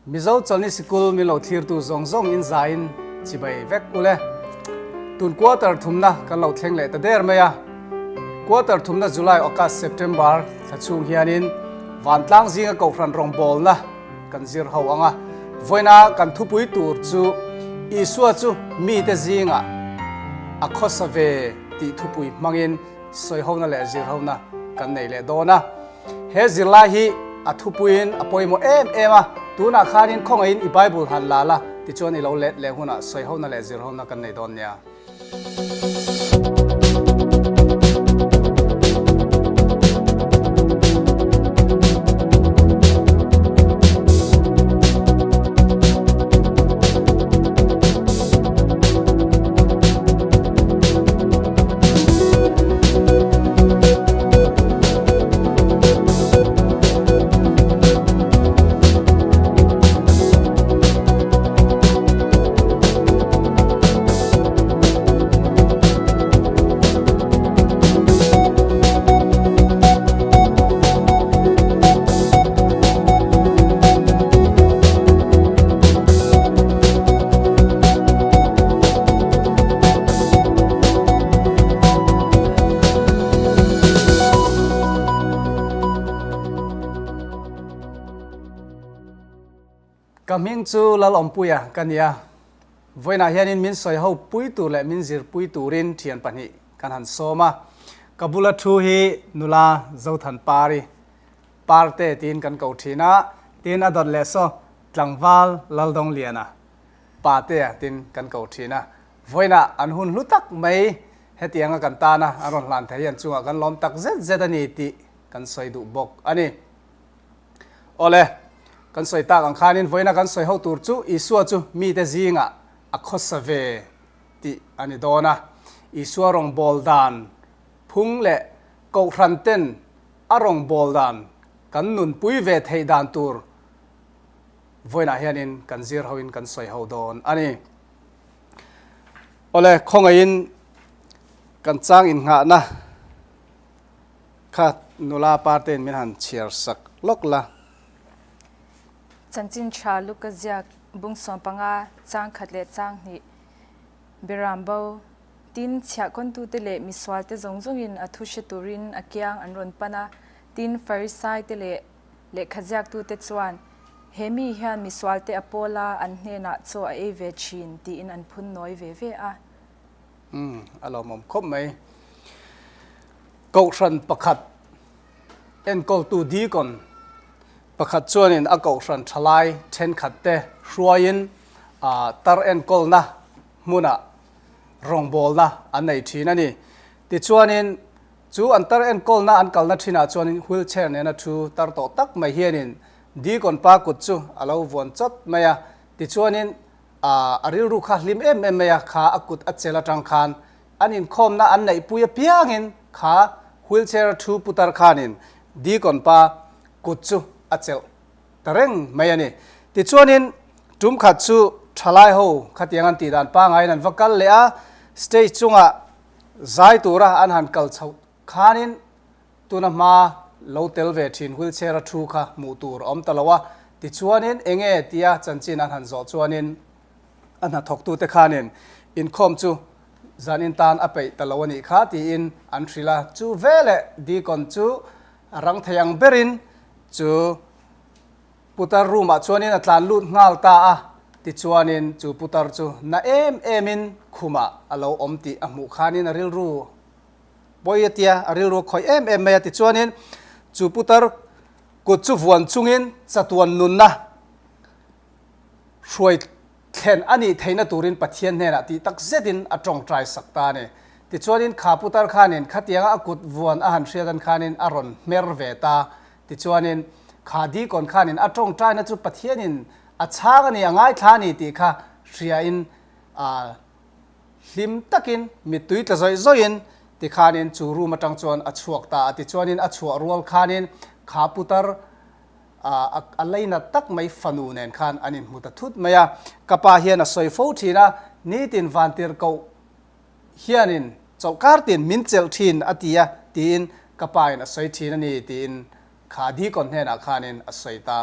Mizo Chawlhni Sikul min lo thlirtu zawng zawng in zaiin chibai vek ule. Tun quarter thumna kan lo thleng leh ta der mai a. Quarter thumna July, August, September thla chhung hianin vantlang zinga kohhran rawngbawlna kan zir ho ang a. Vawiina kan thupui tur chu Isua chu mite zingah a khawsa ve tih thupui hmangin sawihona leh zirhona kan nei leh dawn a. He zirlai hi a thupuiin a pawimawh em em a, tunah khanin khawngaihin i Bible han la la, tichuan i lo let leh hunah sawihona leh zirhona kan nei dawn nia. Ka hming chu Lalawmpuia ka nia. Vawiinah hianin min sawi ho pui tur leh min zir pui turin thian pahnih kan han sawm a. Ka bula thu hi nula Zothan Pari, Parte tiin kan ko thin a, tin a dawt leh saw Tlangval Laldawngliana, Patea tin kan ko thin a. Vawiinah an hun hlu tak mai hetianga kan tana an rawn hlan thei hi an chungah kan lawm tak zet zet a ni tih kan sawi duh bawk a ni. Awle, kan sawi tak ang khanin vawiina kan sawi ho tur chu Isua chu mite zingah a khawsa ve tih a ni dawn a. Isua rawngbâwl dan phung leh kohhran ten a rawngbâwl dan kan nunpui ve theih dan tur vawiinah hianin kan zir hoin kan sawi ho dawn a ni. Awle, khawngaihin kan chang innghahna kha nula partein min han chhiar sak lawk la. Chanchin tha Luka ziak bung 15 chang khat leh chang hnih Beram bo tin chhiahkawntute leh misualte zawng zawngin a thu hre turin a kiang an rawn pan a, tin Farisaite leh lehkhaziaktute chuan, He mi hian misualte a pawl a, an hnenah chaw a ei ve thin, tiin an phun nawi ve ve a. Umm, a lawmawm khawp mai. Kohhran pakhat enkawltu deacon pakhat chuanin a kohhran thalai thenkhatte hruaiin tar enkawlna hmunah rawngbawlna an nei thin a ni. Tichuanin chu an tar enkawlna an kalna thinah chuanin wheelchair nena thu tar tawh tak mai hianin deacon pa kut chu a lo vuan chawt mai a. Tichuanin a rilru kha hlim em em mai a, kha a kut a chel atang khan An inkhawmna an neihpui apiangin kha wheelchair a thu putar khanin Deacon pa kut chu a chelh ta reng mai a ni. Tichuanin tum khat chu thalai ho khatiang an tih dan pangaiin an va kal leh a, stage chungah zai tura an han kal chhoh khanin tuna hma lo tel ve thin wheelchair a thu kha hmuh tur a awm ta lo a. Tichuanin enge tia chanchin an han zawh chuanin A hnathawktute khanin inkhawm chu zanin tan a peih ta lo a nih kha tiin an hrilh a. Chu veleh Deacon chu a rang thei ang berin chu putar room-ah chuanin a tlan lut nghal ta a. Tichuanin chu putar chu na em emin khumah a lo awm tih a hmuh khanin a rilru pawi a tia, a rilru a khawih em em mai a. Tichuanin chu putar kut chu vuan chungin chatuan nunna Hruai thlen a nih theihna turin Pathian hnenah tih tak zetin a tawngtai sak ta a ni. Tichuanin kha putar khanin khatianga a kut vuan a han hriat an khanin a rawn hmer ve ta. Tichuanin kha deacon khanin a tawngtaina chu Pathianin a chhang a ni, a ngaithla a ni tih kha hriain a hlim takin mittui tla zawih zawihin tikhanin chu room atang chuan a chhuak ta a. Tichuanin a chhuah rual khanin kha putar a leinat tak mai fanu nen khan an inhmu ta thut mai a. Ka pa hian a sawi fo thin a, nitin vantirhkoh hianin chawlhkar tin min chelh thin a ti a tiin ka pa in a sawi thin a ni tiin kha deacon hnenah khanin a sawi ta.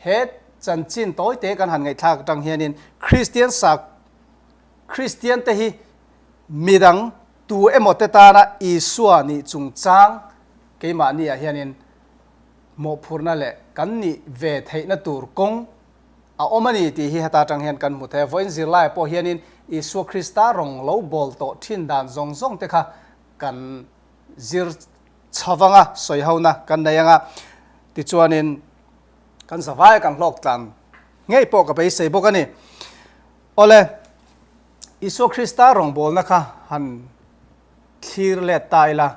He. Chanchin tawite kan han ngaihthlak atang hianin Kristian sak Kristian te hi midang tu emaw te tana Isua nih chungchang keimahni ah hianin mawhphurhna leh kan nih ve theihna tur kawng a awm a ni tih hi heta atang hian kan hmu thei a. Vawiin zirlaiah pawh hianin Isua Krista rawng lo bawl tawh thin dan zawng zawng te kha kan zir chho vang a, sawi hona kan nei ang a. Tichuanin kan zavaia kan hlawk tlan ngei pawh ka beisei bawk a ni. Awle, Isua Krista rawngbawlna kha han thlir let ta ila,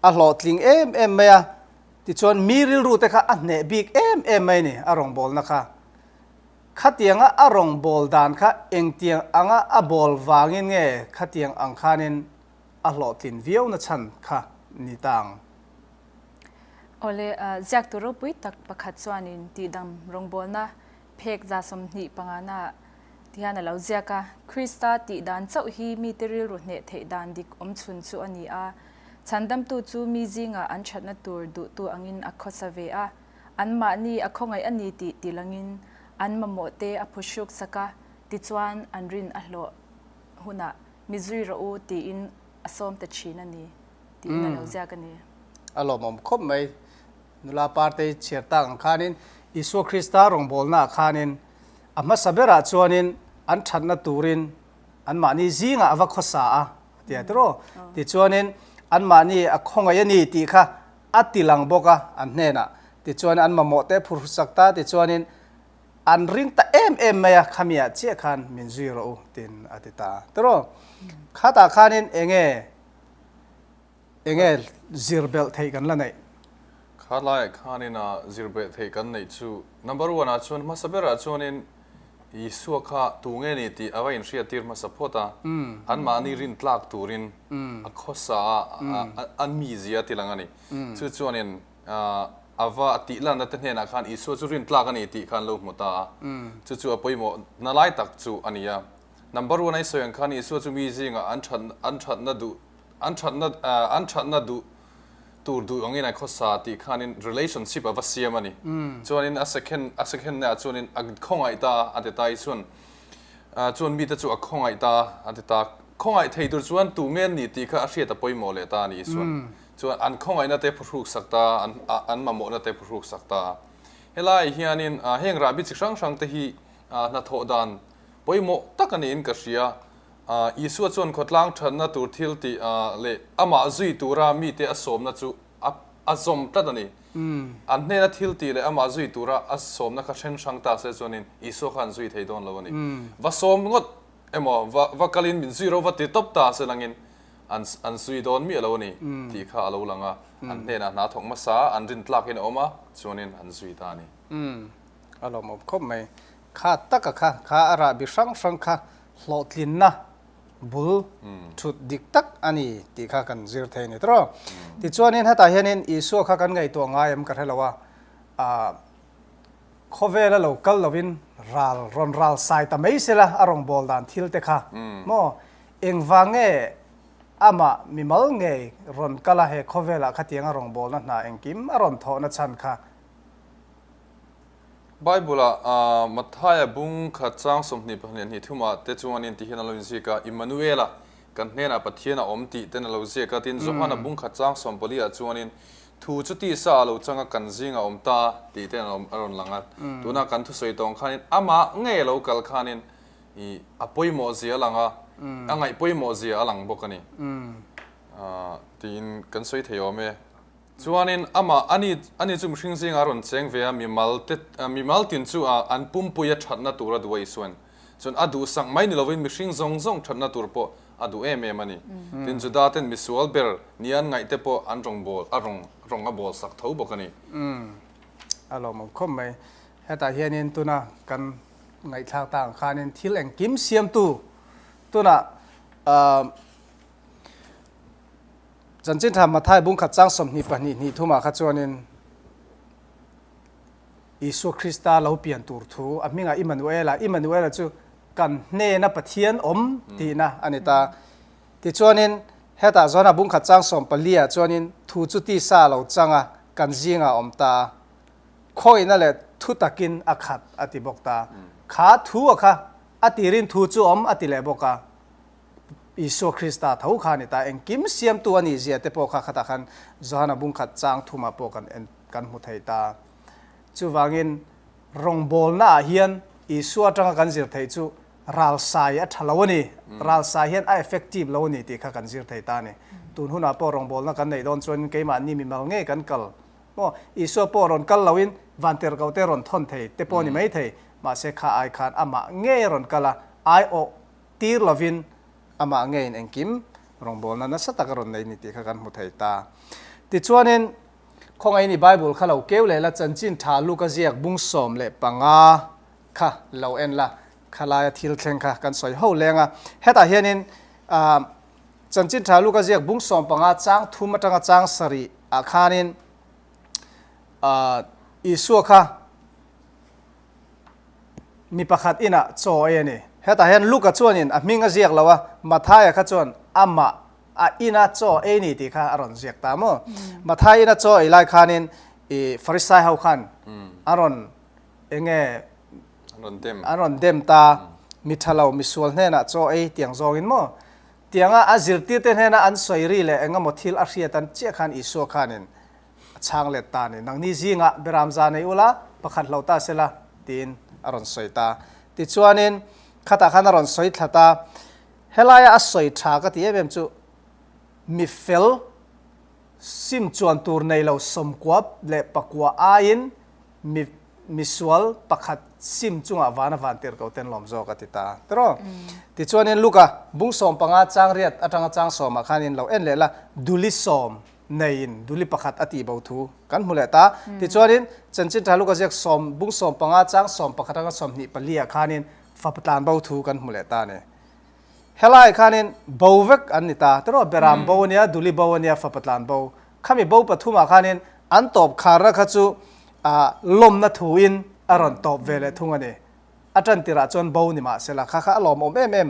a hlawhtling em em mai a, tichuan mi rilru te kha a hneh bik em em mai a ni a rawngbawlna kha. Khatianga a rawngbâwl dan kha engtiang anga a bâwl vangin nge khatiang ang khanin a hlawhtlin viauna chhan kha ni ta ang? Awle, ziaktu ropui tak pakhat chuanin tihdam rawngbâwlna phek 25 na tihian a lo ziak a, Krista tihdan chauh hi mite rilru hneh theih dan dik awm chhun chu a ni a, chhandamtu chu mi zingah an thatna tur duhtu angin a khawsa ve a, anmahni a khawngaih a ni tih tilangin an mamawhte a phuhruk sak a, tichuan an rin a hlawh hunah mi zui rawh u tiin a sawm ta thin a ni tiin a lo ziak a ni. A lawmawm khawp mai. Nula Partei chhiar tak ang khanin Isua Krista rawngbawlnaah khanin a hmasa berah chuanin an thatna turin anmahni zingah a va khawsa a, a ti a tiraw? Tichuanin anmahni a khawngaih a ni tih kha a ti lang bawk a an hnenah. Tichuan an mamawh te phurhsak ta tichuanin an ring ta em em mai a, khamiah chiah khan min zui rawh u tiin a ti ta tiraw? Khatah khanin enge Enge zir belh theih kan la neih? Kha laiah khanin a zir belh theih kan neih chu number one ah chuan hmasa berah chuanin Isua kha tu nge ni tih a va inhriattir hmasa phawt a, anmahni rin tlak turin a khawsa a, a mizia a ti lang a ni. Chu chuanin a va a tih lanna te hnenah khan Isua chu rin tlak a ni tih kha an lo hmu ta a, chu chu a pawimawh na lai tak chu a ni a. Number one a i sawi ang khan Isua chu mi zingah an that an thatna duh An thatna an thatna duh tur duh angin an khawsa tih khanin relationship a va siam a ni. Chuanin a second a second na ah chuanin a khawngaih ta a ti ta i chuan chuan mite chu a khawngaih ta a ti ta. Khawngaih thei tur chuan tu nge an nih tih kha a hriat a pawimawh leh ta a ni i chuan. Chuan an khawngaihna te phuhruk sak ta an an mamawhna te phuhruk sak ta. Helai hianin heng rahbi chi hrang hrang te hi hnathawh dan pawimawh tak a niin ka hria. Isua chuan khawtlang thatna tur thil tih leh amah zui tura mite a sawmna chu a zawm tlat a ni. An hnena thil tih leh amah zui tura a sawmna kha then hrang ta se chuanin Isua kha an zui thei dawn lo a ni. Va sawm ngawt emaw, va kalin min zui ro va ti tawp ta se langin an zui dawn miah lo a ni tih kha a lo lang a. An hnenah hna thawk hmasa an rin tlakin a awm a, chuanin an zui ta a ni. A lawmawm khawp mai. Kha taka kha, kha a rahbi hrang hrang kha hlawhtlinna bul thut dik tak a ni tih kha kan zir thei a ni tawh. Tichuanin hetah hianin Isua kha kan ngaihtuah ngai em ka hre lo a, ah khawvela lo kal lovin ral rawn ral sai ta mai sela a rawn bawl dan thil te kha maw engvang nge amah mimal ngei rawn kal a he khawvelah khatianga rawngbawlna hna engkim a rawn thawhna chhan kha Bible-ah Mathaia bung khat chang 22 hnih thumah te chuanin ti hian a lo inziak a, Immanuela, kan hnenah Pathian a awm tih ten a lo ziak a, tin Johana bung khat chang 14 ah chuanin thu chu tisa a lo chang a, kan zingah a awm ta tih ten a rawn lang a. Tuna kan thusawi tawng khanin amah ngei a lo kal khanin i a pawimawh zia a lang a, a ngaih pawimawh zia a lang bawk a ni tiin kan sawi thei awm e. Chuanin amah, ani, ani chu mihring zingah a rawn cheng ve a, mimal te, mimal tin chu a, an pumpui a thatna tur a duh a Isuain. Chuan a duhsak mai ni lovin mihring zawng zawng thatna tur pawh a duh em em a ni. Tin, Juda ten misual ber ni an ngaih te pawh an rawng bawl, a rawng, rawng a bawl sak tho bawk a ni. Umm, a lawmawm khawp mai. Hetah hianin tuna kan ngaihthlak tak ang khanin thil engkim siamtu tunah, umm, Chanchin tha Mathai bungkhat chang 22 hnih thumah kha chuanin Isua Krista lo pian tur thu a hmingah Immanuela, Immanuela chu kan hnena Pathian awm tihna a ni ta. Tichuanin hetah Johana bungkhat chang 14 ah chuanin thu chu tisa a lo chang a, kan zingah a awm ta a. Khawihna leh. Thu takin a khat a ti bawk ta. Kha thu a kha a tirin thu chu awm a ti leh bawk a. Isua Krista tho kha a ni ta. Engkim siamtu a nih zia te pawh kha khatah khan Johana bungkhat chang thumah pawh kan en kan hmu thei ta. Chuvangin rawngbawlna ah hian Isua atanga kan zir theih chu ralsai a tha lo a ni, ralsai hian a effective lo a ni tih kha kan zir thei ta a ni. Tun hunah pawh rawngbawlna kan neih dawn chuanin keimahni mimal ngei kan kal maw? Isua pawh rawn kal loin vantirhkoh te rawn thawn thei te pawh a ni mai thei, mahse kha ai khan amah ngei a rawn kal a, ai awh tir lovin amah ngeiin engkim rawngbawlna nasa tak a rawn nei a ni tih kha kan hmu thei ta. Tichuanin Khawngaih ni Bible kha lo keu leh la, chanchin tha Luka ziak bung 15 kha lo en la, khalaia thil thleng kha kan sawi ho leng a. Hetah hianin chanchin tha Luka ziak bung 15 chang thum atanga chang sarih ah khanin Isua kha mi pakhat inah chaw ei a ni. Hetah hian Luka chuanin a hming a ziak lo a, Mathaia kha chuan amah a ina chaw ei ni tih kha a rawn ziak ta maw? Mathai ina chaw ei lai khanin i Farisai ho khan an rawn enge an rawn dem ta, mi tha lo, mi sual hnenah chaw ei tiang zawngin maw? Tianga a zirtirte hnena an sawi ri leh engemaw thil a hriat an chiah khan Isua khanin a chhang let ta a ni. Nangni zingah beram za nei ula, pakhat hlo ta sela tiin a rawn sawi ta. Tichuanin khatah khan a rawn sawi thla ta. Helaia a sawi tha ka ti em em chu mi fel sim chuan tur nei lo 95 leh pakua aiin mi misual pakhat sim chungah van a van tir ko ten lawm zawk a ti ta tiraw. Tichuanin Luka bung 15 chang riat atanga chang sawmah khanin lo en leh la duli sawm neiin duli pakhat a tih bo thu kan hmu leh ta. Tichuanin chanchin tha Luka ziak sawm bung 15 chang 11 atanga 24 ah khanin fapa tlan bo thu kan hmu leh ta a ni. Helai khanin bo vek an ni ta. Tiraw Beram bo a nia, Duli bo a nia, fapa tlan bo. Khami bo pathumah khanin an tawp kharna kha chu lawmna thuin a rawn tawp ve leh thung a ni. A tan tirah chuan bo ni mah sela kha kha a lawmawm em em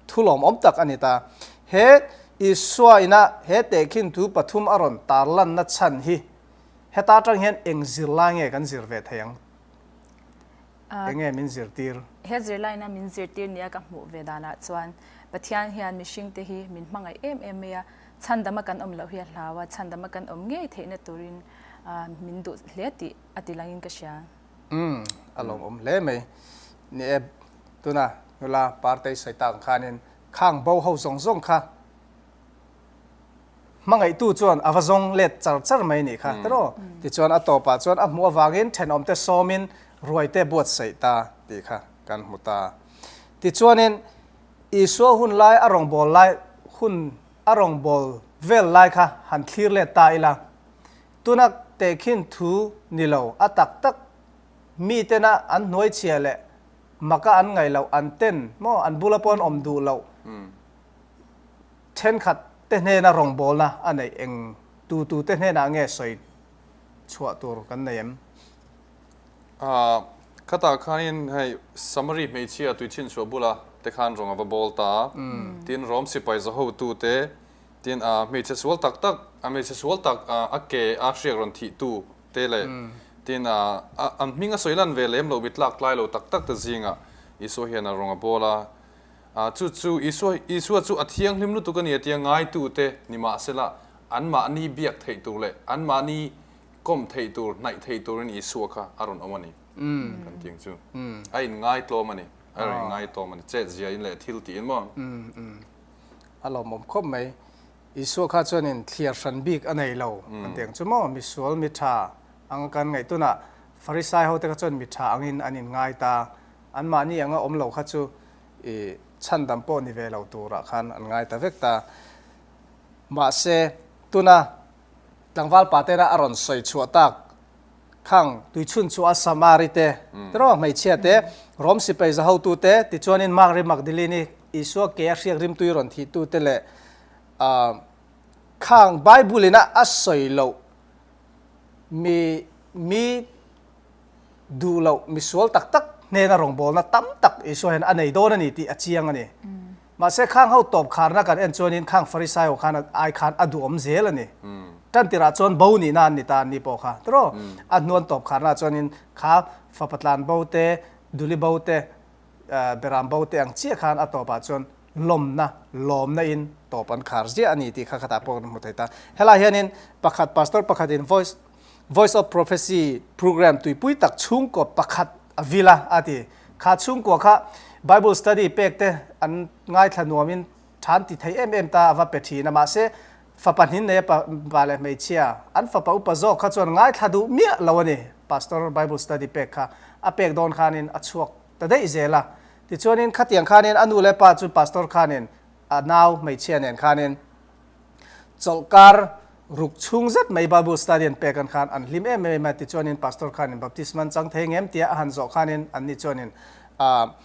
thu lawmawm tak a ni ta. He Isua ina he tehkhin thu pathum a rawn tarlanna chhan hi heta atang hian eng zirlai nge kan zir ve thei ang? Enge min zirtir? He zirlaina min zirtir nia ka hmuh ve danah chuan Pathian hian mihringte hi min hmangaih em em mai a, chhandama kan awm loh hi a hlau a, chhandama kan awm ngei theihna turin min duh hle tih a ti langin ka hria. Umm, a lawmawm hle mai. Ni e, tuna nula Partei sawi tak ang khanin khang bo ho zawng zawng kha Hmangaihtu chuan a va zawng let char char mai nih kha tiraw? Tichuan a tawpah chuan a hmuh avangin thenawmte sawmin ruaite buatsaih ta tih kha kan hmu ta. Tichuanin Isua hun lai a rawngbâwl lai hun a rawngbâwl vel lai kha han thlir let ta ila, tuna tehkhin thu ni lo a tak tak mitena an hnuaichhia leh maka an ngaih loh an ten maw an bula pawh an awm duh loh Thenkhat te hnena rawngbawlna a neih eng tu tu te hnenah nge sawi chhuah tur kan nei em? Ahh, khatah khanin hei Samari hmeichhia tui chhinchhuah bula te khan rawng a va bawl ta a, tin Rom sipai za hotu te, tin ah hmeichhe sual tak tak, a hmeichhe sual tak a ke a hriak rawn thih tu te leh tin ah an hming a sawi lan ve lem lo mi tlak tlai lo tak tak te zingah Isua hian a rawng a bawl a. Chu chu Isua, Isua chu a thianghlim lutuk a ni a tia ngaitute nimahsela anmahni biak theih tur leh anmahni kawm theih tur, hnaih theih turin Isua kha a rawn awm a ni kan tih ang chu. A inngaitlawm a ni, a rawn inngaitlawm a ni, chetzia in leh thil tiin maw? A lawmawm khawp mai. Isua kha chuanin thliar hran bik a nei lo kan tih ang chu maw? Misual, mi tha anga kan ngaih tunah Farisai hote kha chuan mi tha angin an inngai ta. Anmahni anga awm lo kha chu i chhandam pawh ni ve lo turah khan an ngai ta vek ta. Mahse, tuna tlangval pa tena a rawn sawi chhuah tak khang tuichhun chhuah a Samari te, tiraw hmeichhia te, Rom sipai za hotu te, tichuanin Mary Magdalene-i Isua ke a hriak rimtui rawn thihtu te leh khang Bible-in a a sawi loh mi mi duh loh misual tak tak hnena rawngbawlna tam tak Isua hian a nei dawn a ni tih a chiang a ni. Mahse khang ho tawp kharna kan en chuanin khang Farisai ho khan ai khan a duhawm zel a ni. Tantirah chuan bo nihna an ni ta an ni pawh kha tiraw? A hnuan tawp kharnaah chuanin kha fapa tlan bo te, duli bo te, beram bo te ang chiah khan a tawpah chuan lawmna, lawmna in tawp an khar ziah a ni tih kha khatah pawh kan hmu thei ta. Helai hianin pakhat pastor pakhatin voice Voice of Prophecy program tuipui tak chhungkaw pakhat a vil a a ti. Kha chhungkua kha Bible study pek te an ngaithla nuamin than ti thei em em ta a va pe thin a mahse fapa hnin nei a pa pa leh hmeichhia an fapa upa zawk kha chuan ngaithla duh miah lo a ni. Pastor Bible study pek kha a pek dawn khanin a chhuak ta daih zel a. Tichuanin khatiang khanin a nu leh pa chu pastor khanin a nau hmeichhia nen khanin Chawlhkar ruk chhung zet mai Bible study an pek an khan an hlim em em a, tichuanin pastor khanin baptisma an chang thei ngem tia a han zawh khanin anni chuanin ah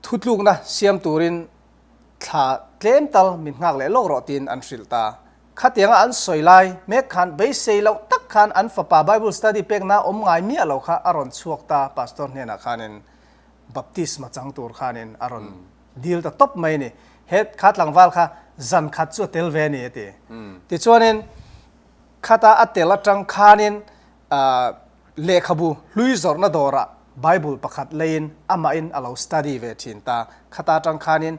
thutlukna siam turin thla tlem tal min nghak leh lawk rawh tiin an hrilh ta. Khatianga an sawi lai mek khan beisei loh tak khan an fapa Bible study pekna awm ngai miah lo kha a rawn chhuak ta pastor hnenah khanin baptisma chang tur khanin a rawn Dil ta tawp mai a ni. He kha tlangval kha zan khat chu a tel ve a ni a ti. Tichuanin khata a tel atang khanin lehkhabu hlui zawrhna dawrah Bible pakhat leiin amahin a lo study ve thin ta. Khata atang khanin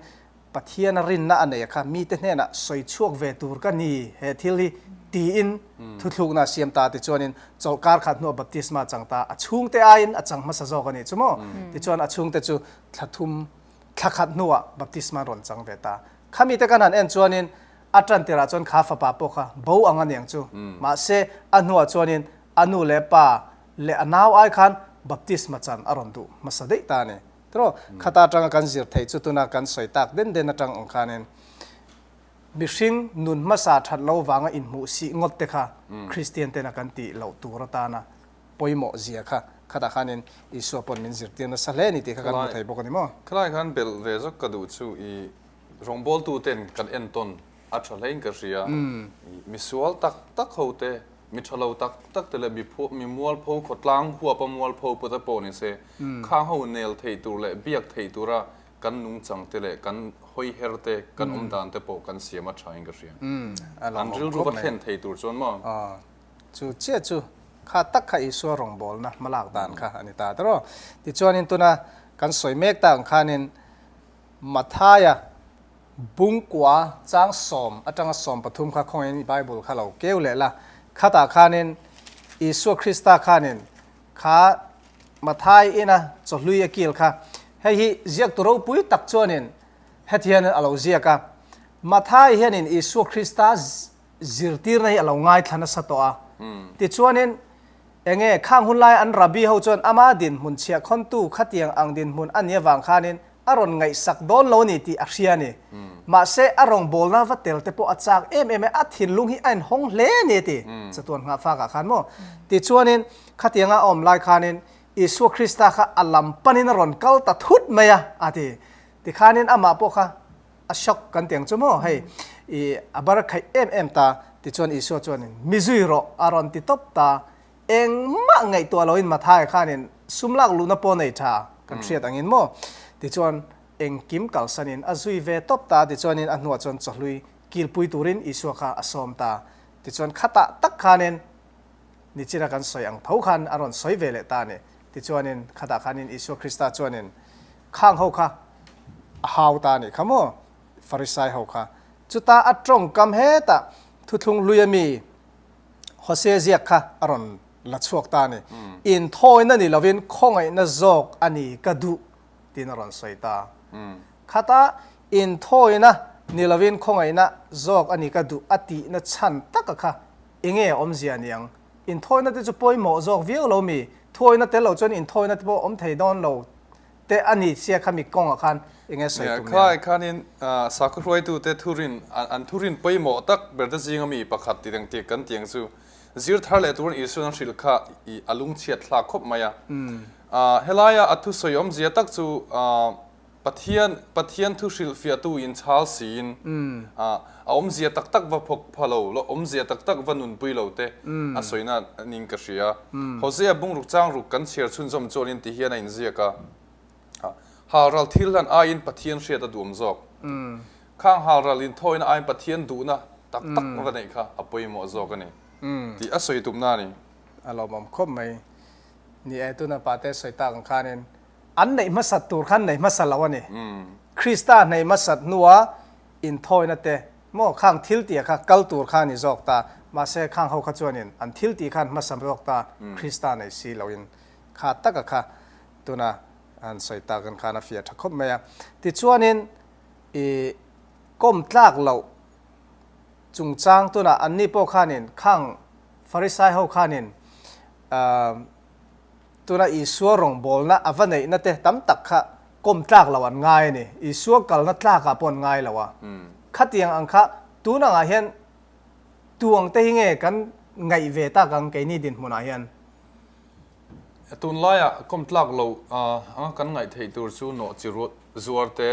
Pathiana rinna a nei a kha mite hnenah sawi chhuak ve tur ka ni he thil hi tiin thuthlukna a siam ta. Tichuanin chawlhkar khat hnuah baptisma a chang ta. A chhungte aiin a chang hmasa zawk a nih chu maw? Tichuan a chhungte chu thla thum Thla khat hnuah baptisma rawn chang ve ta. Khami te kan han en chuanin a tan tirah chuan kha fapa pawh kha bo ang a niang chu. Mahse a hnuah chuanin a nu leh pa leh a nau ai khan baptisma chan a rawn duh hmasa daih ta a ni. Tiraw? Khata atanga kan zir theih chu tuna kan sawi tak den den atang ang khanin mihring nun hmasa that lo vanga inhmuh sih ngawt te kha Kristian tena kan tih loh tur atana pawimawh zia kha khatah khanin Isua pawn min zirtir nasa hle a ni tih kha kan hmu thei bawk a ni maw? Khalai khan belh ve zawk ka duh chu i rawngbawltu ten kan entawn a tha hlein ka hria. Misual tak tak ho te, mi tha lo tak tak te leh mi mi mualpho khawtlang huapa mualpho pawh te pawh ni se, khang ho nel theih tur leh biak theih tura kan nungchang te leh kan hawiher te, kan awmdan te pawh kan siam a tha in ka hria. An rilru va thlen thei tur chuan maw? Chu chiah chu kha tak kha Isua rawngbawlna hmalak dan kha a ni ta tawh. Tichuanin tuna kan sawi mek tak ang khanin Mathaia bungkua chang sawm atanga 13 kha khawngin i Bible kha lo keu leh la. Khatah khanin Isua Krista khanin kha Mathai ina chawhlui a kil kha hei hi ziaktu ropui tak chuanin heti hianin a lo ziak a. Mathai hianin Isua Krista Zirtirna hi a lo ngaithla nasa tawh a. Tichuanin, enge khang hun lai an Rabbi ho chuan ama dinhmun chhiahkhawntu khatiang ang dinhmun a nih avang khanin a rawn ngaihsak dawn lo a ni tih a hria a ni. Mahse, a rawngbawlna va tel te pawh a chak em em e, a thinlung hi a inhawng hle a ni a ti, chatuan nghahfakah khan maw. Tichuanin, khatianga a awm lai khanin Isua Krista kha a lam panin a rawn kal ta thut mai a, a ti. Tikhanin amah pawh kha A shock kan ti ang chu maw hei i a bar khaih em em ta tichuan Isua chuanin mi zui rawh a rawn ti tawp ta engmah ngaihtuah loin Mathai khanin sum lak luhna pawh nei tha kan hriat angin maw tichuan engkim kalsanin a zui ve tawp ta tichuanin a hnuah chuan chawhlui kilpui turin Isua kha a sawm ta tichuan khatah tak khanin Nichina kan sawi ang tho khan a rawn sawi ve leh ta a ni. Tichuanin khatah khanin Isua Krista chuanin khang ho kha a hau ta a nih kha maw? Farisai ho kha. Chuta a tawngkam hetah thuthlung hlui ami Hosea ziak kha a rawn la chhuak ta a ni. Inthawina ni lovin khawngaihna zawk a ni ka duh tiin a rawn sawi ta. Khata inthawina ni lovin khawngaihna zawk a ni ka duh a tihna chhan taka kha Enge awmzia niang? Inthawina te chu pawimawh zawk viau lo mi? Thuawina tel lo chuan inthawina te pawh awm thei dawn lo te a ni sia kha mi kawngah khan enge sawi tum niang? Khalai khanin sakhaw hruaitute thurin an thurin pawimawh tak ber te zinga mi pakhat tih dang tih kan tih ang chu zir thar leh turin Isuan an hrilh kha i a lungchhiat thlak khawp mai a. Helaia a thusawi awmzia tak chu Pathian, Pathian thu hrilhfiahtu in chhal siin a awmzia tak tak va phawk pha lo, lo awmzia tak tak va nunpui lo te a sawina ning ka hria. Hosea bungruk changruk kan chhiar chhunzawm chuanin ti hian a inziak a, Halral thil hlan aiin Pathian hriat a duhawm zawk. Khang halral inthawina aiin Pathian duhna. tak tak va neih kha a pawimawh zawk a ni tih a sawi tumna a ni. A lawmawm khawp mai. Ni e, tuna pate sawi tak ang khanin an neih hmasat tur khan nei hmasa lo a ni. Krista hneih hmasat hnua inthawina te maw khang thil tih kha kal tur kha a ni zawk ta. Mahse khang ho kha chuanin an thil tih khan hmasa zawk ta Krista nei si loin kha taka kha tuna an sawi tak ang khan a fiah tha khawp mai a. Tichuanin i kawm tlak loh chungchang tunah anni pawh khanin khang Farisai ho khanin tuna Isua rawngbawlna a va neihna te tam tak kha kawm tlak lo an ngai a ni. Isua kalna tlakah pawh an ngai lo a. Khatiang ang kha tun angah hian tuang te hi nge kan ngaih ve tak ang keini dinhmunah hian? Tunlaiah kawm tlak lo anga kan ngaih theih tur chu nawh chi zuar te,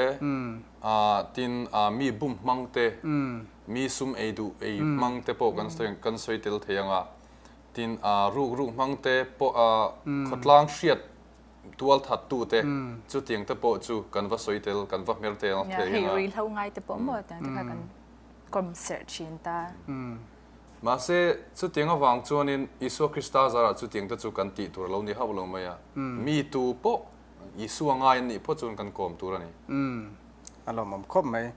tin mi bum hmang te, mi sum ei duh ei hmang te pawh kan sawi kan sawi tel thei ang a. Tin ruk ruk hmang te pawh khawtlang hriat tual that tu te chutiang te pawh chu kan va sawi tel kan va hmer tel thei ang a. Hei ruihhlo ngai te pawh maw tiang te kha kan kawm serh thin ta. Mahse, chutiang avang chuanin Isua Krista zarah chutiang te chu kan tih tur a lo ni hauh lo mai a. Mi tu pawh Isua ngai an nih phawt chuan kan kawm tur a ni. Umm, a lawmawm khawp mai.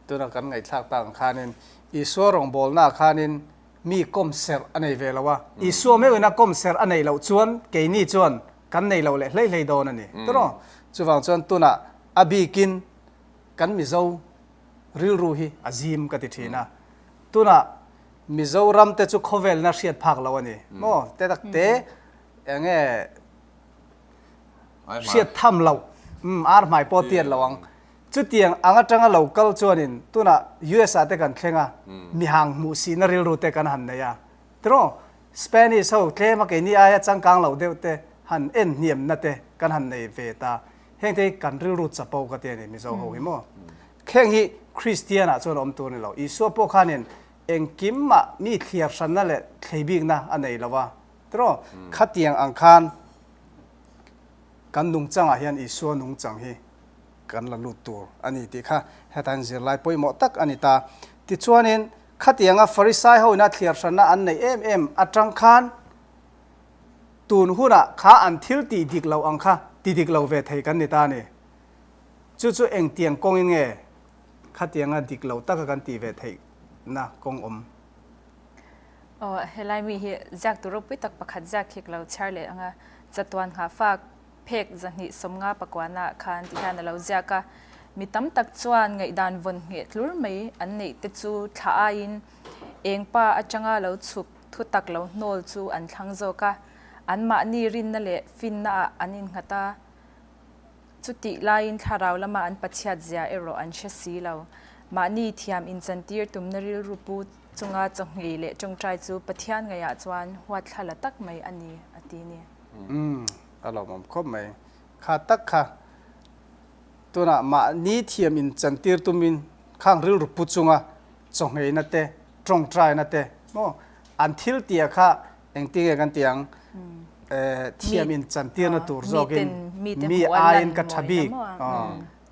Tuna kan ngaihthlak tak ang khanin Isua rawngbawlnaah khanin mi kawm serh a nei ve lo a. Isua meuhin a kawm serh a neih loh chuan keini chuan kan nei lo leh hlei hlei dawn a ni. Tawrh? Chuvang chuan tunah a bikin kan Mizo rilru hi a zim ka ti thin a. Tunah Mizoram te chu khawvelna hriat phak lo a ni maw? Te tak te eng nge hriat tham loh umm ar hmai pawh tiat lo ang. Chutiang ang atanga lo kal chuanin tunah US ah te kan thleng a, mihang hmuhsihna rilru te kan han nei a. Tiraw? Spanish ho tlema keini aia changkang lo deuh te han en hniamna te kan han nei ve ta. Heng te hi kan rilru chapo ka ti a ni Mizo ho hi maw? Kheng hi Kristian ah chuan awm tur a ni lo. Isua pawh khanin engkim mah mi thliar hranna leh thlei bikna a nei lo a. Tiraw? Khatiang ang khan kan nungchangah hian Isua nungchang hi kan la lut tur a ni tih kha hetah hian zirlai pawimawh tak a ni ta. Tichuanin khatianga Farisai ho ina thliar hranna an neih em em atang khan tun hunah kha an thil tih dik loh ang kha ti dik lo ve thei kan ni ta a ni. Chu chu engtiang kawngin nge khatianga dik lo taka kan tih ve theihna kawng awm? Aw, helai mi hi ziaktu ropui tak pakhat ziak hi ka lo chhiar leh ang a, chatuan nghahfak phek 250 pakuana khan ti hian a lo ziak a. Mi tam tak chuan ngaihdan vawn ngheh tlur mai an neih te chu thla aiin eng pa atanga lo chhuk thu tak lo hnawl chu an thlang zawk a, anmahni rinna leh finna ah an innghat a. Chutih laiin thlarau lama an Pathiat zia erawh an hre si lo. Mahni thiam inchantir tumna rilru pu chunga chawhngei leh tawngtai chu Pathian ngaihah chuan huatthla la tak mai a ni, a ti ni. Umm, a lawmawm khawp mai. Kha tak kha tunah mahni thiam inchantir tumin khang rilru pu chunga chawngheina te, tawngtaina te maw an thil tih kha Engtinge kan tih ang? Thiam in chantirna tur zawkin mi aiin ka tha bik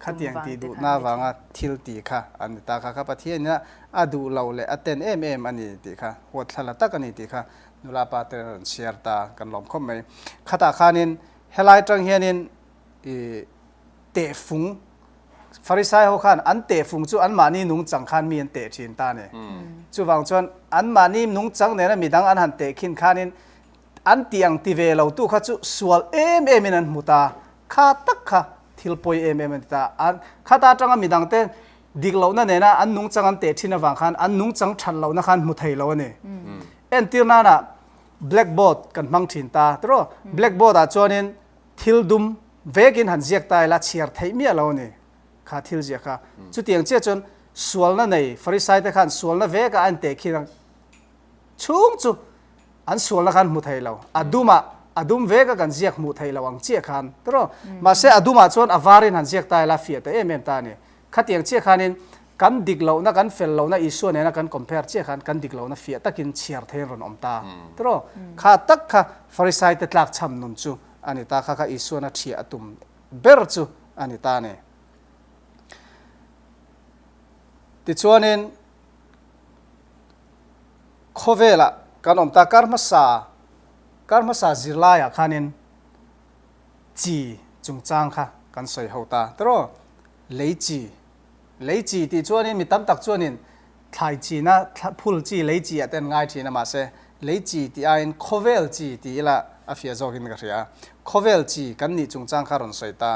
khatiang tih duhna avanga thil tih kha a ni ta kha. Kha Pathian ina a duh loh leh a ten em em a ni tih kha, huatthlala tak a ni tih kha nula pa te rawn chhiar ta kan lawm khawp mai. Khatah khanin helai tang hianin i tehfung Farisai ho khan an tehfung chu anmahni nungchang khan mi an teh thin ta a ni. Chuvang chuan anmahni nungchang nena midang an han teh khin khanin an tih ang ti ve lo tu kha chu sual em em in an hmu ta. Kha tak kha thil pawi em em a ni ta. An khata atanga midang te dik lohna nena an nungchang an teh thin avang khan an nungchang that lohna khan hmu thei lo a ni. Entir nana blackboard kan hmang thin ta tiraw? Blackboard ah chuanin Thil dum vekin han ziak ta ila chhiar theih miah lo a ni kha thil ziah kha. Chutiang chiah chuan sualna nei Farisai te khan sualna vekah a inteh khin a, chhung chu an sualna khan hmu thei lo. A dumah a dum veka kan ziak hmuh theih lo ang chiah khan tiraw. Mahse a dumah chuan a varin han ziak ta ila fiah ta em em ta a ni. Khatiang chiah khanin kan dik lohna, kan fel lohna Isua nena kan compare chiah khan kan dik lohna fiah takin chhiar theiin rawn awm ta tiraw. Kha tak kha Farisai te tlakchham nun chu a ni ta. Kha kha Isuana thiah a tum ber chu a ni ta a ni. Tichuanin. Khawvelah kan awm ta, kar hmasa, kar hmasa zirlaiah khanin chi chungchang kha kan sawi ho ta tiraw? Lei chi, lei chi tih chuanin mi tam tak chuanin thlai china phul chi lei chi ah te an ngai thin a mahse lei chi tih aiin khawvel chi ti ila a fiah zawkin ka hria a, khawvel chi kan nih chungchang kha rawn sawi ta.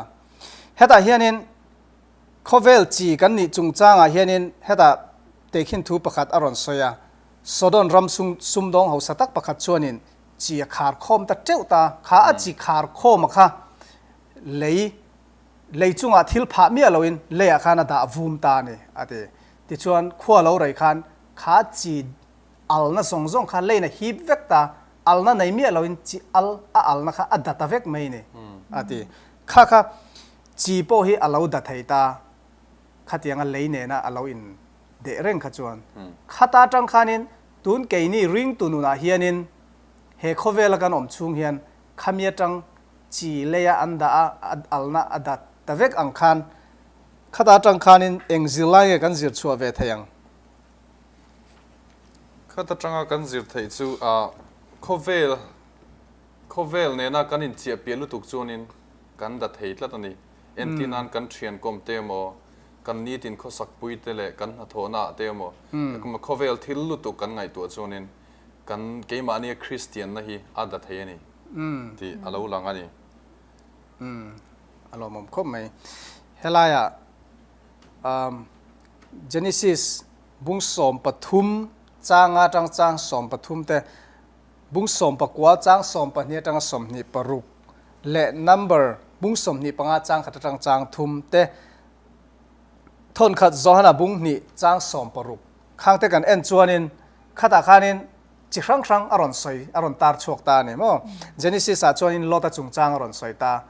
Hetah hianin Khawvel chi kan nih chungchangah hianin hetah tehkhin thu pakhat a rawn sawi a, Sodon ram sumdawng hausa tak pakhat chuanin chi a khar khawm ta teuh ta, kha a chi khar khawma kha lei lei chungah thil phah miah loin leiah khan a dah vum ta a ni a ti. Tichuan khua lo rei khan kha chi alna zawng zawng kha leiin a hip vek ta, alna nei miah loin chi al a alna kha a da ta vek mai a ni a ti. Kha kha Chi pawh hi a lo da thei ta, khatianga lei nena a lo in deh reng kha chuan. Khata atang khanin tun keini ringtu nunah hianin he khawvela kan awm chhung hian khami atang chi leia an dah a, a alna a da ta vek ang khan khata atang khanin eng zirlai nge kan zir chhuah ve thei ang? Khata tanga kan zir theih chu khawvel Khawvel nena kan inchiah piah lutuk chuanin kan da thei tlat a ni. Entir nan kan thian kawm te emaw, kan nitin khawsak pui te leh kan hnathawhna ah te emaw, khawvel thil lutuk kan ngaihtuah chuanin kan keimahnia Kristianna hi a da thei a ni tih a lo lang a ni. Umm, a lawmawm khawp mai. Helaiah Genesis bung 13 changa atang chang 13 te Bung 19 chang 12 atanga 26 leh number bung 25 chang khat atang chang thum te thawn khat Johana bung hnih chang 60 khang te kan en chuanin khatah khanin chi hrang hrang a rawn sawi a rawn tar chhuak ta a ni maw. Genesis ah chuanin Lot-a chungchang a rawn sawi ta.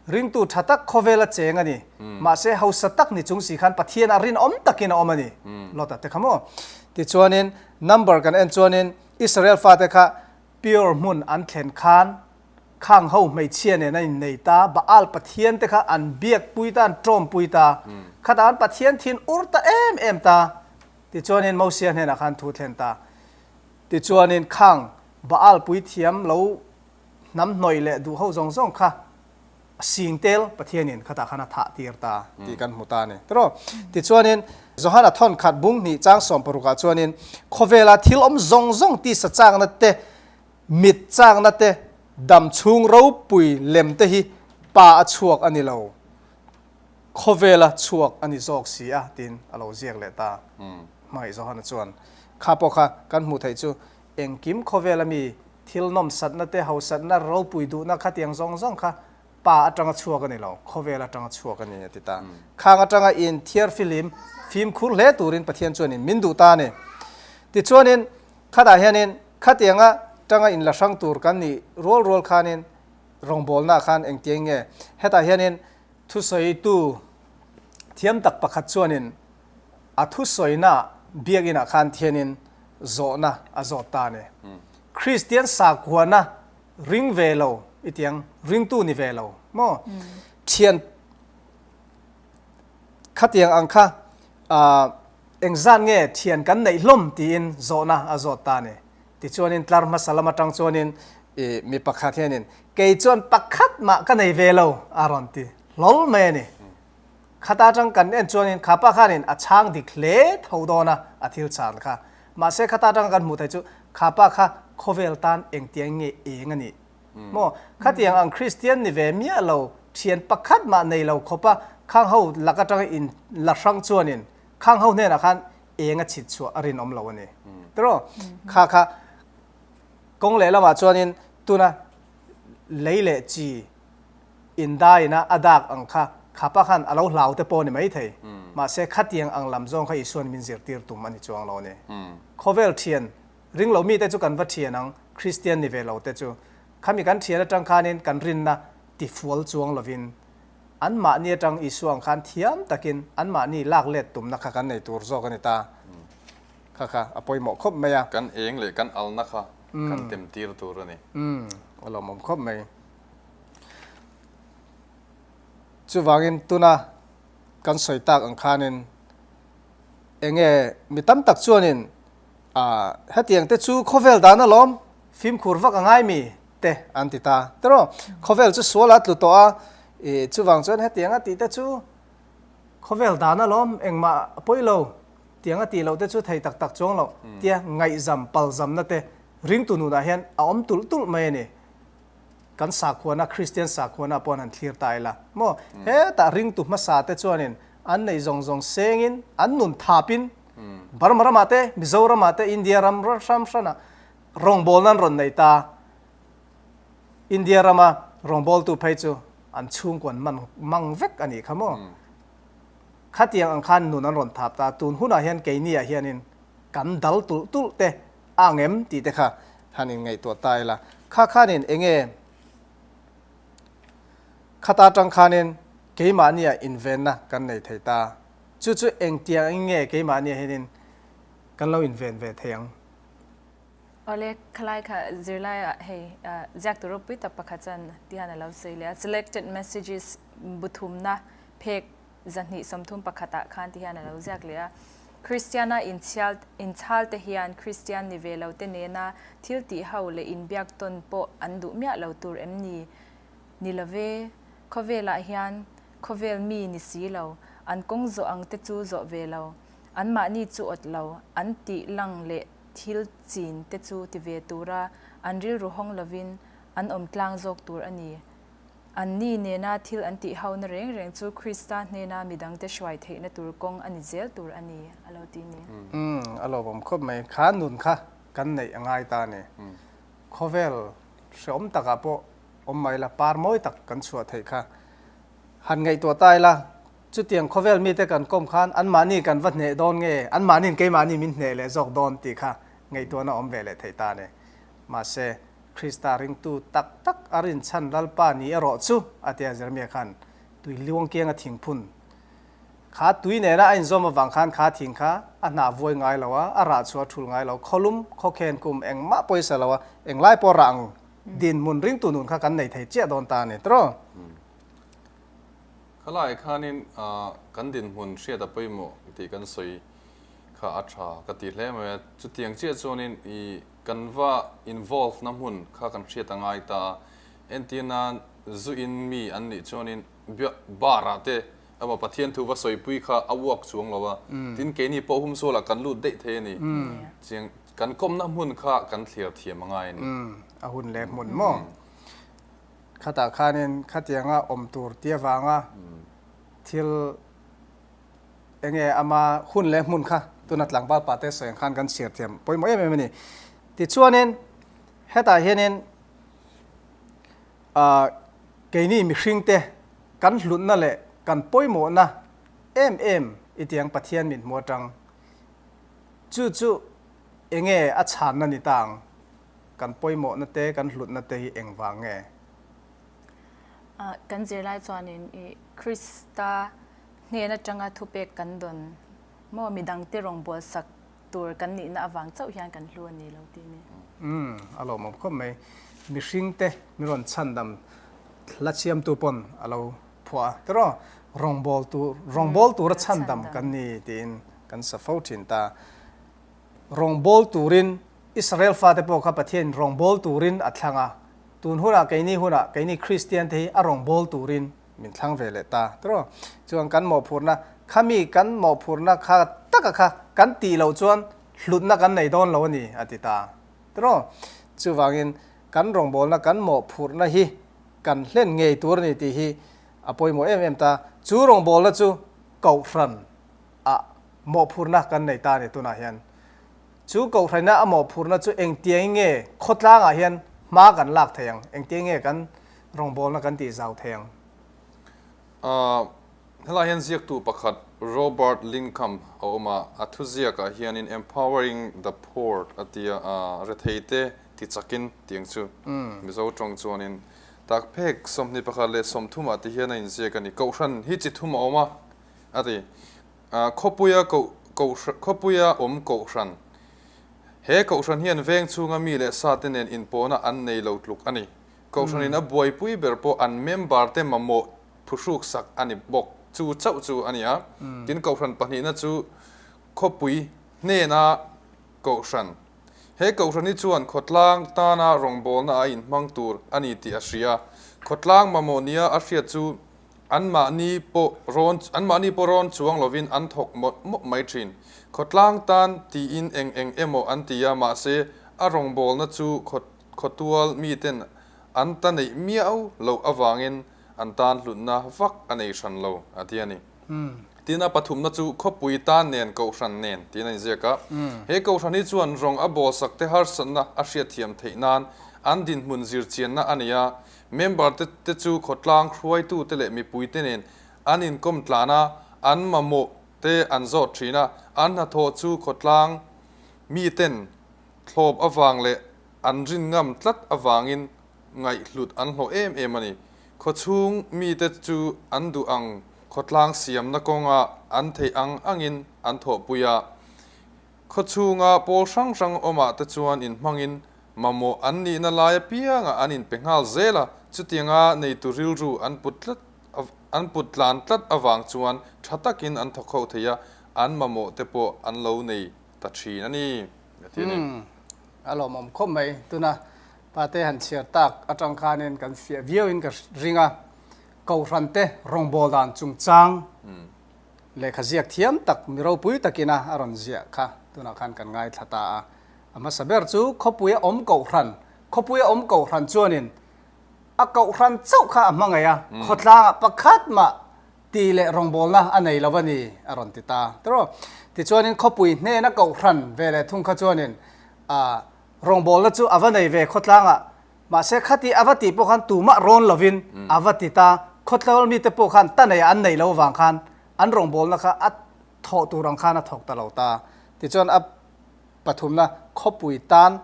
Ringtu tha tak khawvela cheng a ni. Mahse hausa tak ni chung si khan Pathian a rinawm takin a awm a ni Lot-a te kha maw. Tichuanin number kan en chuanin Israel fate kha Peor hmun an thlen khan khang ho hmeichhia nen an innei ta, Baal pathian te kha an biakpui ta, an tawmpui ta. Khatah an Pathian thin ur ta em em ta. Tichuanin Mosia hnenah khan thu thlen ta. Tichuanin khang Baal puithiam lo hnam hnawih leh duh ho zawng zawng kha Singtel Pathianin khatah khan a thah tir ta tih kan hmu ta a ni. Tiraw? Tichuanin Johana thawn khat bung hnih chang 16 ah chuanin khawvela thil awm zawng zawng tisa chakna te, mit chakna te, dam chhung ropui lem te hi pa a chhuak a ni lo, khawvela chhuak a ni zawk si a tiin a lo ziak leh ta. Hmangaih Johana chuan kha pawh kha kan hmuh theih chu Engkim khawvela mi thil nawmsatna te, hausatna, ropui duhna khatiang zawng zawng kha pa atanga chhuak a ni lo, khawvel atanga chhuak a ni a ti ta. Khang atanga in thiar filim fimkhur hle turin Pathian chuanin min duh ta a ni. Tichuanin khatah hianin khatianga tanga in la hrang tur kan nih rual rual khanin rawngbawlnaah khan engtiang nge hetah hianin thusawitu thiam tak pakhat chuanin A thusawina biakinah khan thianin zawhna a zawt ta a ni. Kristian sakhuana ring ve lo i tiang, ringtu ni ve lo maw? Thian khatiang ang kha engzat nge thian kan neih hlawm tiin zawhna a zawt ta a ni. Tichuanin tlar hmasa lam atang chuanin i mi pakhat hianin kei chuan pakhat mah ka nei ve lo a rawn ti hlawl mai a ni. Khata atang kan en chuanin kha pa khanin a chhang dik hle tho dawn a, a thil chhan kha. Mahse khata atanga kan hmuh theih chu kha pa kha khawvel tan engtiang nge eng a nih maw? Khatiang ang Kristian ni ve miah lo, thian pakhat mah nei lo khawpa khang ho lak atanga in la hrang chuanin khang ho hnenah khan eng a chhit chhuah a rinawm lo a ni. Tiraw? Kha kha kawng lehlamah chuanin tuna lei leh chi Indaiina a dak ang kha khapa khan a lo hlau te pawh a ni maithei. Mahse khatiang ang lam zawng kha Isua'n min zirtir tum a ni chuang lo a ni. Khawvel thian ring lo mite chu kan va thian ang, Kristian ni ve lo te chu. Khami kan thian atang khanin kan rinna tifual chuang lovin anmahni atang Isua ang khan thiam takin anmahni lak let tumna kha kan nei tur zawk a ni ta. Kha kha a pawimawh khawp mai a. Kan eng leh kan alna kha kan temtir tur a ni. A lawmawm khawp mai. Chuvangin tuna kan sawi tak ang khanin enge mi tam tak chuanin Ah, hetiang te chu khawvel dan alawm, fimkhur vak a ngai mi? te an ti ta. Tiraw, khawvel chu sual a tlu tawh a, ih, chuvang chuan hetiang a tih te chu khawvel dan alawm, engmah a pawi lo, tiang a tih loh te chu thei tak tak chuang loh, tia ngaihzam, palzamna te ringtu nunah hian a awm tulh tulh mai a ni. Kan sakhuana, Kristian sakhuana pawh an han thlir ta ila maw? Hetah ringtu hmasa te chuanin an neih zawng zawng sengin, an nun thapin Burma ramah te, Mizoramah te, India ram hrang hrangah rawngbawlna an rawn nei ta. India rama rawngbawltu phei chu an chhungkua an man mang vek a nih kha maw? Khatiang ang khan nun an rawn thap ta. Tun hunah hian keiniah hianin kan dal tulh tulh te a ang em tih te kha han inngaihtuah ta ila. Kha khanin eng nge khata atang khanin keimahniah invenna kan nei thei ta. Chu chu engtiang in nge keimahniah hianin kan lo inven ve thei ang? Awle, khalai kha zirlaiah hei ziaktu ropui tak pakhat chuan tihian a lo sawi leh a, Selected Messages buthumna phek 230 pakhatah khan tihian a lo ziak leh a, Kristiana inchhial inchhal te hian Kristian ni ve lo te nena thil tih ho leh inbiak tawn pawh an duh miah lo tur em ni? Ni lo ve, khawvelah hian khawvel mi ni si lo, an kawng zawh ang te chu zawh ve lo, anmahni chu awt lo, an tih lang leh thil chin te chu ti ve tura an rilru hawng lovin an awm tlang zawk tur a ni. Anni nena thil an tih hona reng reng chu Krista hnena midangte hruai theihna tur kawng a ni zel tur a ni, a lo ti ni. Umm, a lawmawm khawp mai. Kha nun kha kan neih a ngai ta a ni. Khawvel hreawm takah pawh awm mai la, par mawi tak kan chhuah theih kha. Han ngaihtuah ta ila, chutiang khawvel mite kan kawm khan anmahni kan va hneh dawn nge, anmahniin keimahni min hneh leh zawk dawn tih kha ngaihtuahna awm ve leh thei ta a ni. Mahse, Krista ringtu tak tak a rinchhan Lalpa ni erawh chu, a tia Jeremia khan tui liuang kianga thingphun kha tui nena a inzawm avang khan kha thing kha a hnah vuai ngai lo a, a rah chhuah a thul ngai lo, khawlum, khawkhen kum engmah pawisa lo a, englai pawh rah ang dinhmun ringtu nun kha kan nei thei chiah dawn ta a ni tiraw? Khalai khanin kan dinhmun hriat a pawimawh tih kan sawi kha a tha ka ti hle mai a, chutiang chiah chuanin i kan va involve na hmun kha kan hriat a ngai ta a, entir nan zu in mi an nih chuanin bar ah te emaw Pathian thu va sawipui kha a uak chuang lo a, tin keini pawh humsualah kan lut daih thei a ni, chiang kan kawmna hmun kha kan thliar thiam a ngai a ni. A hun leh hmun maw? Khatah khanin khatianga awm tur tia vanga thil Enge ama hun leh hmun kha tuna tlangval pa te sawi ang khan kan chhiar thiam pawimawh em em a ni. Tichuanin hetah hianin ah keini mihring te kan hlutna leh kan pawimawhna em em i tiang Pathian min hmu atang chu chu enge a chhanna ni ta ang kan pawimawhna te kan hlutna te hi engvang nge? Ah kan zirlai chuanin i Krista Hnen atanga thupek kan dawn maw midangte rawngbawlsak tur kan nihna avang chauh hian kan hlu a ni lo tih ni. Umm a lawmawm khawp mai. Mihringte min rawn chhandam hla chhiamtu pawn a lo phuah a tiraw rawngbawltu rawngbâwl tura chhandam kan ni tiin kan sa fo thin ta. Rawngbâwl turin Israel fate pawh kha Pathianin rawngbâwl turin a thlang a, tun hunah keini hunah keini Kristiante hi a rawngbâwl turin Min thlang ve leh ta tiraw? Chuan kan mawhphurhna, khami kan mawhphurhna kha taka kha kan tih loh chuan hlutna kan nei dawn lo a ni a ti ta tiraw? Chuvangin kan rawngbawlna kan mawhphurhna hi kan hlen ngei tur a ni tih hi a pawimawh em em ta. Chu rawngbawlna chu Kohhran ah mawhphurhna kan nei ta a ni tunah hian. Chu Kohhraina a mawhphurhna chu engtiangin nge khawtlangah hian hma kan lak thei ang? Engtiangin nge kan rawngbawlna kan tih zau thei ang. Helai hian ziaktu pakhat Robert Linkham a awm a, a thuziakah hianin Empowering the Poor a ti a, retheite ti chakin tiang chu Mizo tawng chuanin tak phek 21 leh 30 ah ti hian a inziak a ni. Kohhran hi chi thum a awm a, a ti. Khawpuia khawpuia awm kohhran. He kohhran hian veng chhunga mi leh sate nen inpawhna an nei lo tluk a ni. Kohhranin a buaipui ber pawh an member te mamawh phuhruk sak a ni bawk. Chu chauh chu a ni a. Tin, kohhran pahnihna chu khawpui hnena. Kohhran. He kohhran hi chuan khawtlang tana rawngbawlna a inhmang tur a ni tih a hria. Khawtlang mamawh nia a hriat chu anmahni pawh rawn anmahni pawh rawn chuang lovin an thawk mawlh mawlh mai thin. Khawtlang tan tiin eng eng emaw an ti a, mahse a rawngbawlna chu khawtual miten an ta neih miau loh avangin an tan hlutna vak a nei hran lo, a ti a ni. Tin, a pathumna chu khawpui tan nen kohhran nen tiin a inziak a. He kohhran hi chuan rawng a bawlsak te harsatna a hriatthiam theih nan an dinhmun zirchianna a nei a. Member te te chu khawtlang hruaitute leh mipuite nen an inkawm tlan a, an mamawh te an zawt thin a. An hnathawh chu khawtlang miten thlawp avang leh an rin ngam tlat avangin ngaihhlut an hlawh em em a ni. Khawchhung mite chu an duh ang khawtlang siamna kawnga an theih ang angin an thawhpui a. Khawchhunga pawl hrang hrang awmah te chuan inhmangin mamawh an nihna lai apiangah an inpe nghal zel a, chutianga neitu rilru an put tlat an put tlan tlat avang chuan tha takin an thawk ho thei a, an mamawh te pawh an lo nei ta thin a ni, a ti a ni. A lawmawm khawp mai. Tuna Pate han chhiar tak atang khanin kan fiah viauin ka ring a, Kohhrante rawngbâwl dan chungchang lehkha ziak thiam tak mi ropui takina a rawn ziah kha tunah khan kan ngaithla ta a. A hmasa ber chu khawpuia awm Kohhran, khawpuia awm Kohhran chuanin a Kohhran chauh kha a hmangaih a, khawtlangah pakhat mah tih leh rawngbawlna a nei lo a ni a rawn ti ta. Tiraw? Tichuanin khawpui hnena Kohhran ve leh thung kha chuanin a Rawngbawlna chu a va nei ve khawtlangah, mahse khati a va tih pawh khan tumah rawn lovin a va ti ta. Khawtlawl mite pawh khan ta neia an neih loh avang khan an rawngbawlna kha a thawh tur ang khan a thawk ta lo ta. Tichuan a pathumna khawpui tan,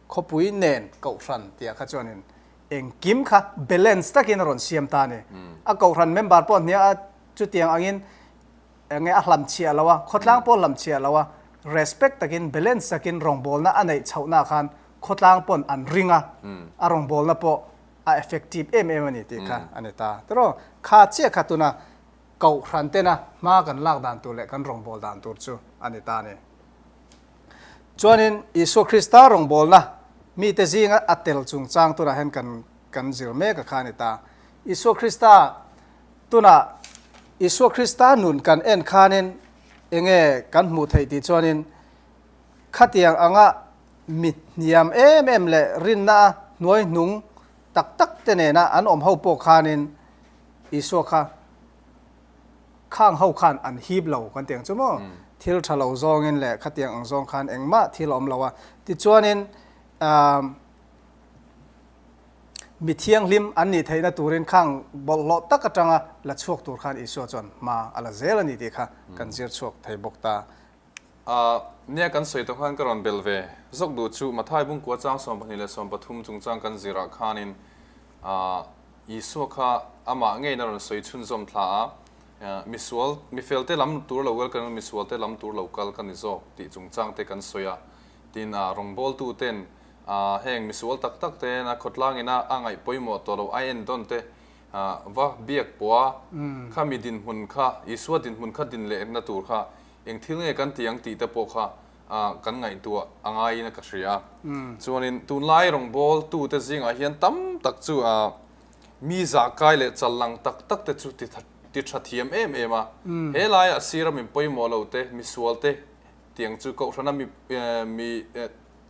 khawpui nen kohhran tihah kha chuanin engkim kha balance takin a rawn siam ta a ni. A kohhran member pawh hnia a chutiang angin Enge a hlam chhiah lo a, khawtlang pawh hlam chhiah lo a, respect takin, balance takin rawngbawlna a neih chhohna khan khawtlang pawn an ring a, a rawngbawlna pawh a effective em em a ni tih kha a ni ta. Tiraw, kha chiah kha tuna Kohhran tena hma kan lak dan tur leh kan rawngbâwl dan tur chu a ni ta a ni. Chuanin Isua Krista rawngbâwlna mite zinga a tel chungchang tunah hian kan kan zir mek a kha a ni ta. Isua Krista Tunah Isua Krista nun kan en khanin enge kan hmuh theih tih chuanin khatiang anga mi hniam em em leh rinna a hnuai hnung tak tak te nena an awm ho pawh khanin Isua kha khang ho khan an hip lo kan ti ang chu maw? Thil tha lo zawngin leh khatiang ang zawng khan engmah thil a awm lo a. Tichuanin Mi thianghlim an nih theihna turin khang bawlhhlawh tak atanga la chhuak tur khan Isua chuan hma a la zel a ni tih kha kan zir chhuak thei bawk ta. A nia kan sawi tawh khan ka rawn bel ve zawk duh chu Mathai Bungkua chang 22 le 33 chungchang kan zirah khanin Isua kha amah ngeiin a rawn sawi chhunzawm thla a, misual, mifelte lam tur lo kal kan misualte lam tur lo kal ka ni zawk tih chungchang te kan sawi a, tin rawngbawltuten A heng misual tak tak te a khawtlang ina a ngaih pawimawh tawh lo a en dawn te va biak pawh a kha mi dinhmun kha Isua dinhmun kha din leh na tur kha eng thil nge kan ti ang tih te pawh kha kan ngaihtuah a ngaiin a ka hria. Chuanin tunlai rawngbâwl tu te zingah hian tam tak chu mi zahkai leh challang tak tak te chu ti tha thiam em em a. He laiah sira min pawimawh lo te misual te tiang chu kohhrana mi mi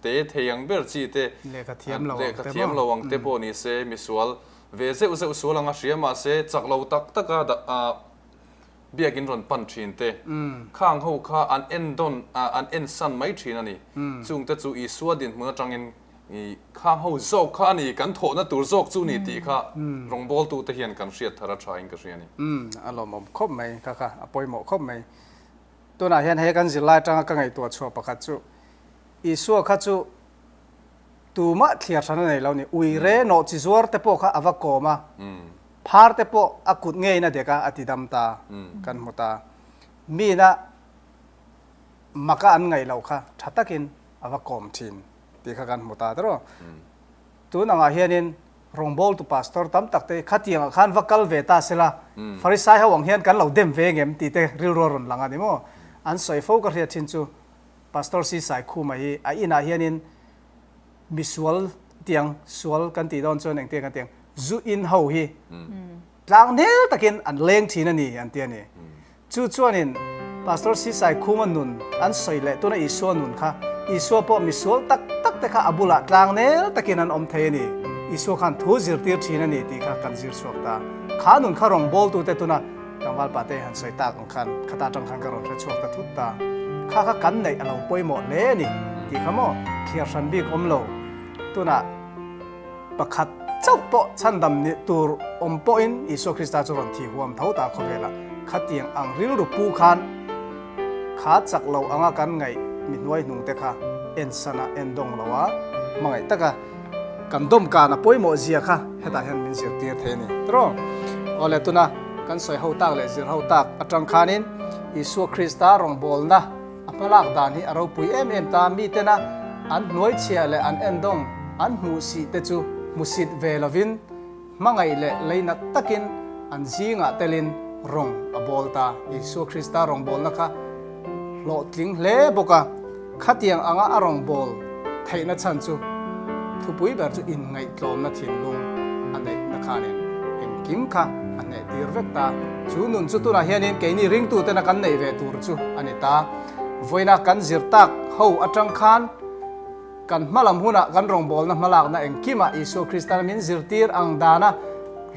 te thei ang ber chi te, Lehkha thiam lo ang te lehkha thiam lo ang te pawh ni se, misual ve zeuh zeuh sual anga hria mahse chak lo tak taka biakin rawn pan thin te, khang ho kha an en dawn an en san mai thin a ni. Chung te chu Isua dinhmun atangin khang ho zawk kha a ni, kan thawhna tur zawk chu ni tih kha rawngbawltu te hian kan hriat thar a tha in ka hria a ni. A lawmawm khawp mai kha kha, a pawimawh khawp mai. Tunah hian he kan zirlai atanga ka ngaihtuah chhuah pakhat chu Isua kha chu tumah thliar hran a nei lo ni. Ui re nawh chi zuar te pawh kha a va kawm a, phar te pawh a kut ngeiin a dek a, a ti dam ta kan hmu ta. Mina maka an ngaih loh kha tha takin a va kawm thin tih kha kan hmu ta tiraw. Tun angah hianin rawngbawltu pastor tam tak te khatiangah khan va kal ve ta sela, Farisai ho ang hian kan lo dem ve ngem tih te rilru a rawn lang a ni maw? An sawi fo ka hriat thin chu. Pastor Si Saikhuma hi a inah hianin misual tiang sual kan tih dawn chuan engtiang kan ti ang zu in ho hi tlang nel takin an leng thin a ni an ti a ni. Chu chuanin Pastor Sisai Khuma nun an sawi leh tuna Isua nun kha Isua pawh misual tak tak te kha a bulah tlang nel takin an awm thei a ni. Isua khan thu zirtir thin a ni tih kha kan zir chhuak ta. Kha nun kha rawngbawltute tuna Tlangval pate han sawi tak ang khan khata atang khan ka rawn hre chhuak ta thut ta. Kha kha kan neih a lo pawimawh hle a ni tih kha maw thliar hran bik awm lo. Tunah pakhat chauh pawh chhandam ni tur awm pawhin Isua Krista chu rawn thi huam tho ta khawvelah khatiang ang rilru pu khan kha chak lo anga kan ngaih mi hnuai hnung te kha en san a en dawng lo a hmangaih taka Kan dawmkan a pawimawh zia kha hetah hian min zirtir thei a ni. Tiraw? Awle tuna kan sawi ho tak leh zir ho tak atang khanin Isua Krista rawngbawlna a hmalak dan hi a ropui em em ta. Mitena an hnuaichhiah leh an endawng an hmuhsih te chu hmusit ve lovin hmangaih leh leinat takin an zingah telin rawng a bawl ta. Isua Krista rawngbawlna kha hlawhtling hle bawk a, khatiang anga a rawngbâwl theihna chhan chu thupui ber chu inngaihtlâwmna thinlung a neihna khanin engkim kha a hnehtir vek ta. Chu nun chu tunah hianin keini ringtutena kan neih ve tur chu a ni ta. Vawiina kan zir tak ho aṭang khan kan hmalam hunah kan rawngbâwlna hmalâkna engkimah Isua Kristan min zirtir ang dana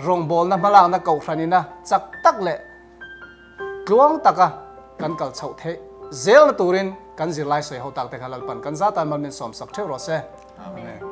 rawngbâwlna hmalâkna kohhranina chak tak leh Tluang taka kan kal chhoh theih zelna turin kan zirlai sawi ho tak te kha Lalpan kan zatan mal min sawmsak theuh rawh se. Amen.